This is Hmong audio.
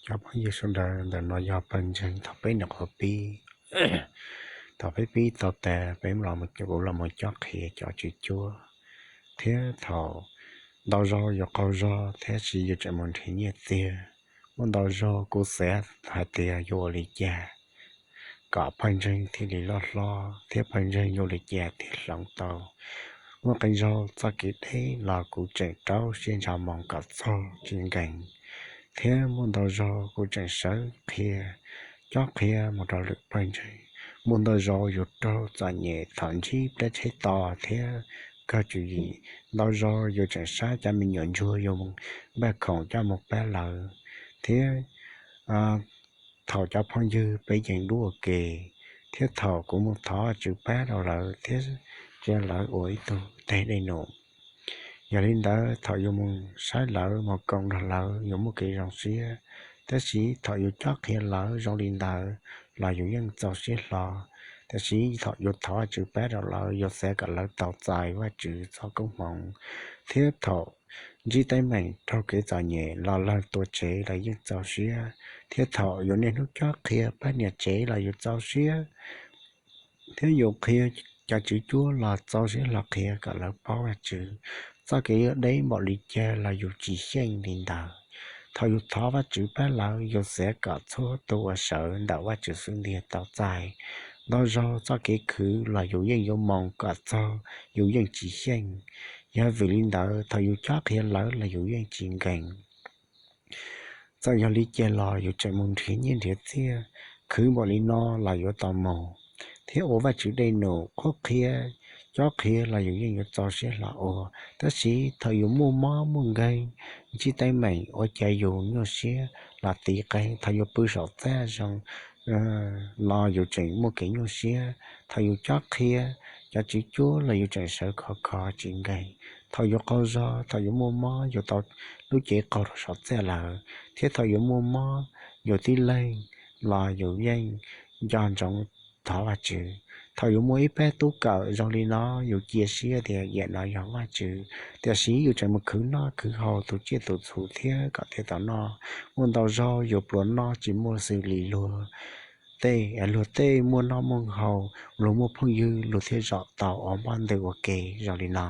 Cov phooj ywg sawv daws, ntawm no yog pawg ntseeg thaum peb nyuam qhuav pib. Thaum peb pib tau tas peb los, kuv los mus cob qhia cov tswv cuab, thiab thaum ntau zaus yuav qaug zog thiab sis yuav tseem mus nrhiav nyiaj txiag. Muaj ntau zaus kuv xav hais tias yuav ua li cas kom pawg ntseeg thiaj li loj hlob thiab pawg ntseeg yuav ua li cas thiaj hloov tau. Muaj qee zaug txoj kev deb los kuv tseem rau siab ntso mus kom txog tsis nkees, thiab muaj ntau zaus kuv tseem sawv qhia, cob qhia mus rau lwm pawg ntseeg. Muaj ntau zaus yus raug txom nyem thaum ntsib plab tsheb to thiab kawg tswv yim. Ntau zaus yus tseem saib cov me nyuam ntsuag yus npaj khoom coj mus pab lawv, thiab thaum cov phooj ywg peb yeej dub ua ke, thiab thaum kuv mus thov Vajtswv pab rau lawv thiab tsa lawv ua ib tug teg dej num. Yog li ntawd thaum yus mus saib lawv mus koom nrog lawv yus muaj kev zoo siab, tab sis thaum yus cob qhia lawv zoo li ntawd los yus yeej txaus siab hlo. Tab sis thaum yus thov Vajtswv pab rau lawv, yus xav kom lawv tau txais Vajtswv txoj koob hmoov, thiab thaum ntsib teeb meem raug kev txom nyem los lawv tuaj tsev los yeej txaus siab, thiab thaum yus niaj hnub cob qhia pab niam tsev los yus txaus siab, thiab yus qhia cov tswv cuab los txaus siab hlo qhia kom lawv paub Vajtswv. Txoj kev yuav deb npaum li cas los yus tsis xyeej li ntawd. Thaum yus thov Vajtswv pab lawv, yus xav kom txhua tus uas sawv ntawm Vajtswv xub ntiag tau txais. Ntau zaug txoj kev khwv los yus yeej yuav mus kom txog, yus yeej tsis xyeej. Yog vim li ntawd thaum yus cob qhia lawv los yus yeej tsis nkees. Txawm yog li cas los yus tseem mus nrhiav nyiaj nrhiav txiaj, khwv npaum li no los yuav tau mus, thiab ua Vajtswv dej num qhuab qhia, cob qhia los yus yeej yuav txaus siab hlo ua. Tab sis thaum yus muaj mob muaj nkeeg, ntsib teeb meem ua cas yus nyuaj siab los tiv qees, thaum yus pw saum txaj zoo los yus tseem muaj kev nyuaj siab. Thaum yus cob qhia cov tswv cuab los yus tseem sawv khov kho tsis nkees. Thaum yus qaug zog, thaum yus muaj mob yus tau lub cev qaug rau saum txaj lawm, thiab thaum yus muaj mob yus tib leeg los yus yeej nco ntsoov thov Vajtswv. Thaum yus muaj ib pab tub kawm zoo li no, yus cia siab tias yam no yog Vajtswv, tiam sis yus tseem mus khwv noj khwv haus tus tsiaj tus txhu thiab kom thiaj tau noj. Muaj ntau zaug yus pluas noj tsis muaj xws li luag tej, luag tej muaj noj muaj haus, luag muaj phooj ywg, luag thiaj zaum tau ua npoj ntws ua ke zoo li no.